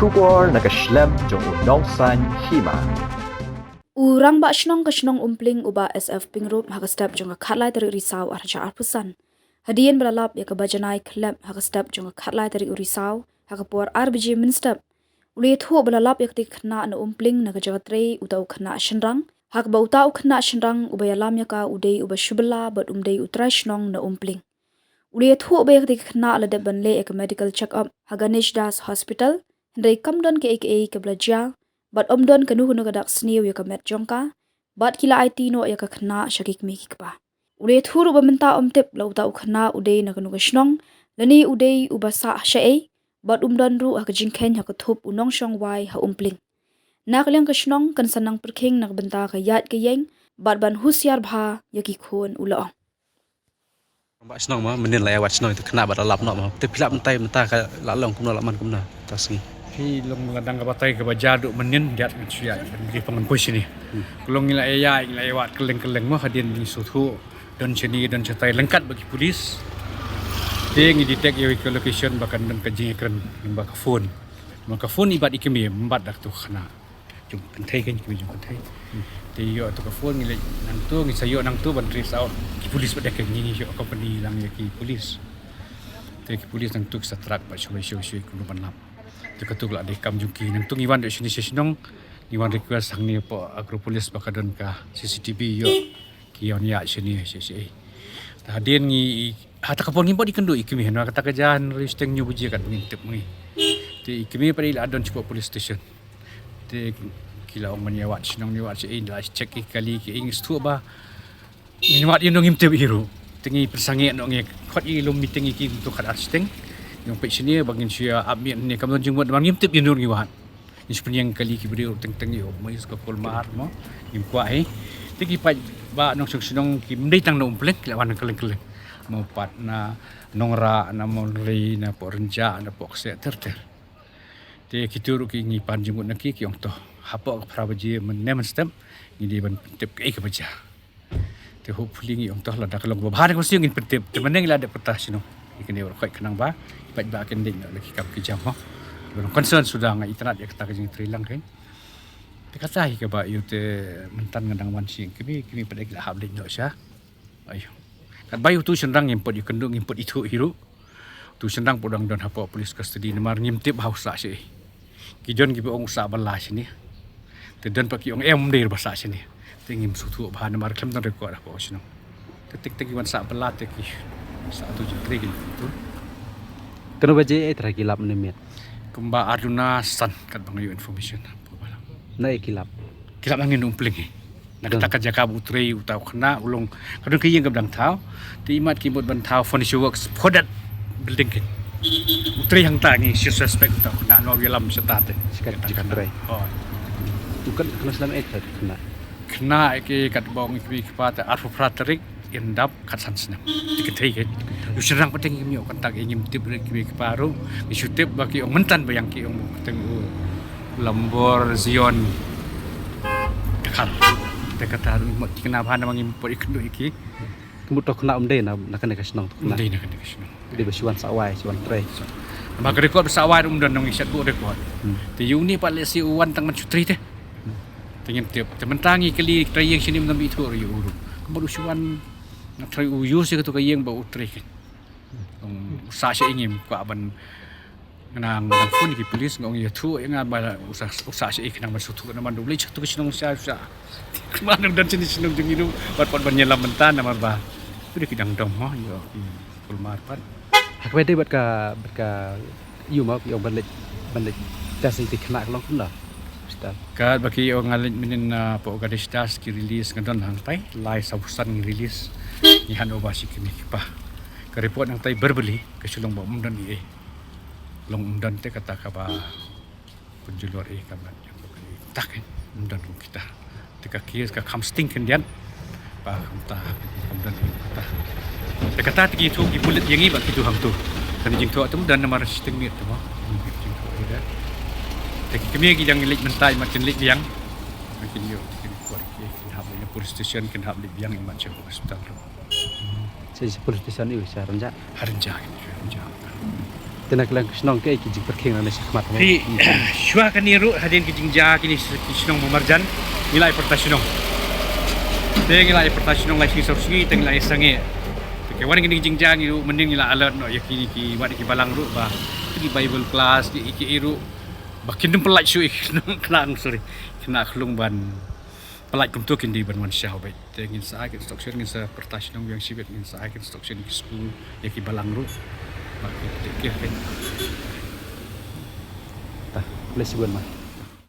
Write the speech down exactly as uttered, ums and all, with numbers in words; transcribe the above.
Khubor na ka shlem jong u Nongsaiñ Hima. U Rangbah Shnong ka shnong Umpling u Bah S F Pyngrope ha ka step jong ka khatlai tarik Risaw arhajar arphew san. Hadien ba la lap ïa ka bajanai khlem ha ka step jong ka khatlai tarik Risaw ha ka por ar baje mynstep, u la ïathuh ba la lap ïa kata ka khynnah na Umpling na ka jaka trei uta u khynnah shynrang, ha kaba uta u khynnah shynrang uba ïalam ïa ka u dei uba shu bylla bad um dei u trai shnong na Umpling. U la ïathuh ba ïa kata ka khynnah la dep ban leh ïa ka medical check up ha Ganesh Das Hospital, hynrei kam don kaei kaei kaba la jia bad ym don kano kano ka dak sniew ïa ka met jong ka, bad ki la aiti noh ïa ka khynnah sha ki kmie ki kpa. U la ïathuh ruh ba mynta ym tip la uta u khynnah u dei na kano ka shnong lane u dei uba sah shaei, bad um don ruh ha ka jingkheiñ ha ka thup u nongshong wai ha Umpling. Na ka liang ka shnong kan sa nang pyrkhing na ka bynta ka ïaid ka ïeng bad ban husiar bha ïa ki khun, u la ong. Ba shnong ma mynnin la ïa wad shnong ïa ka khynnah bad la lap noh ma. Te phi lap mynta mynta ka la long kumno la man kumno ta sngi. Phi long la dang ka batai kaba ja duh mynnin diat ngan shu ïa ban poi shini. Ka long ngi la ïa ïa ngi la ïa wad kylleng kylleng ma hadien ngi shu thuh don shini don shatai lyngkat bad ki pulis. Te ngi detect ïa ka location ba kan don ka jingïakren ba ka phone. Ma ka phone i bat i kmie, ym bat da ka tu khynnah. Jong kynthei kan, kmie jong kynthei. Te ïoh tu ka phone ngi leit nangtu, ngi sa ïoh nangtu ban trace out ki pulis bad da ka ngi ïoh company lang ïa ki pulis. Te ki pulis nangtu ki sa track bad shuwa shuwa shuwa kumno ban lap. Te katu ka la dei kam jong ki nangtu ngi wan da shini sha shnong. Ngi wan request hangne hapoh Agropolis ba ka don ka C C T V ïoh. Ki ïa wan ïa shini shi shi. Ta hadien ngi ha ta ka por ngim pat ïakynduh ïa i kmie, na kata ka jan ri shteng hynñiew baje kat ba ngin tip ma ngi. Te i kmie pat i la don shapoh police station. Te ki la ong ban ïa wad shnong, ïa wad shi, i la check ïa ki kali ki, i ngi sngewthuh ba ngin wad ïa no ngim tip hi ruh. Te ngi pynsangeh noh, ngi khot ïa i lum meeting ïa ki tu kat ar shteng. Ngi ong peit shini ba ngin shu ïa ap miet ne kam don jingmut ba ngim tip ïa no ngi wad. Ngi shu pynïeng kali ki briew teng teng ïa u Maiz ka Kulmar mo. Ngim kwah hi. Te ki paidbah nongshong shnong kim dei tang na Umpling ki la wan kylleng kylleng. Mo pat na Nongrah, na Monri, na poh Rynjah, na poh Kseh ter ter. Te kitu ruh ki ngi pan jingmut na ki, ki ong to hapoh ka phra baje mynne mynstep ngi dei ban pyntip kaei kaba jia. Te hopefully ngi ong to lada ka long ba bha ne ka masi ngin pyntip. Te mynne ngi la dep kata shnong. Ngi kane ruh khoit khnang ba i paidbah kin dei na ki kam ki jam mo. Long concern suda nga itynnad ïa kata ka jingtrei lang kein. Te kata hi kaba ïoh te mynta nga dang wan shi kmie, kmie pat ki la hap leit noh sha. Ayo. Katba ïoh tu shynrang ngim pat ïakynduh ngim pat ithuh hi ruh. Tu shynrang pat dang don hapoh police custody namar ngim tip ba u sah shaei. Ki don kiba ong u sah bylla shane. Te don pat ki ong em dei ba sah shane. Te ngim sngewthuh bha namar khlem don record hapoh shnong. Te tik tik ki wan sah bylla te ki sah tu jingtrei ki tu. Kano baje eh trai ki lap ne miet? Kumba ar duna san katba nga ïoh information. Na eh ki lap. Ki lap hangne na Umpling hi. Na kata ka jaka ba u trei uta u khynnah u long ka don ka ïing kaba dang thaw. Te imat ki mut ban thaw furniture works for that building kein. U trei hangta ngi shi suspect uta u khynnah nor ïalam shata te. Shi kat jaka trei. Oh. Tu kan khynnah slam eh kat khynnah. Khynnah eh ki katba ong ki kpa te arphew phra tarik. Ïa dap kat san snem. Te kynthei kein. U shynrang pat te ngim ïoh contact ïa ngim tip ruh ki mei ki pa ruh. Ngi shu tip ba ki ong mynta ba ïang ki ong teng u Lambor Zion. Dkhar. Te kata ruh mut ki khynnah bha namar ngim pat ïakynduh ïa ki. Ka mut to khynnah um dei na, na kane ka shnong to khynnah. Um dei na kane ka shnong. Dei ba shu wan sawai, shu wan trei. Namar ka record ba sawai ruh um don nong ngi shat buh record. Hmm. Te ïa une pat lehse u wan tang ban shu trei te. Te ngim tip. Te mynta ngi kylli trai ïing shane mynta ba ithuh ruh ïa u ruh. Kumba u shu wan nga trai u ïoh shi katu ka ïing ba u trei kein. Ong u sah shaei ngim kwah ban, nga nang phone ki police nga ong ïathuh ïa nga ba u sah, u sah shaei khnang ban sngewthuh namar u leit sha katu ka shnong sha u sah. Kumba nang don shane shnong jong ngi ruh bad pat ban ïalam mynta namar ba. Phi dei ki dang dom mo ïa ki Kulmar pat. Ha kaba dei bad ka, bad ka Ïa ma ki ong ban leit, ban leit test ïa ki khynnah ka long kumno? Hospital. Katba ki ong nga leit mynnin na poh Ganesh Das ki release nga don hangtai lai saw phew san ngi release. Ngi hand over sha ki kmie ki kpa. Ka report hangtai verbally ka shu long ba um don ei ei. Long um don te kata kaba pynjulor ei kaba tak ei um don kum kita. Te ka case ka kham sting khyndiat. Ba kumta, kumta, kumta. Te kata te ki ïathuh ki pulit ïa ngi ba ki tu hangtu. Kane jingthoh te ym don namar sting miet te mo. Jingthoh ïa da. Te ki kmie ki dang leit mynta ïa ma kin leit biang. Kin ïoh kin por ki kin hap leit police station kin hap leit biang ïa ma sha hospital. Sha police station ïa sha Rynjah. Ha Rynjah, Rynjah. Te na ka liang ka shnong kaei ki jingpyrkhing na sha khmat mo? Phi, shuwa kane ruh hadien ki jingjia kine ki shnong ba marjan, ngi la ïa pyrta shnong. Te ngi la ïa pyrta shnong lai sngi saw sngi te ngi la ïa sangeh. Te ki wan kine ki jingjia ngi ruh mynnin ngi la alert noh ïa kine ki wat ki balang ruh ba ki Bible class ki ki ruh ba kin ym pyllait shuh ïa ki khynnah, sorry, khynnah khlung ban pyllait kumto kin dei ban wan shaw beit. Te ngin sa ai ka instruction, ngin sa pyrta shnong biang shibit, ngin sa ai ka instruction ki skul ïa ki balang ruh. Ba ki take care beit. Ta, bless you, man.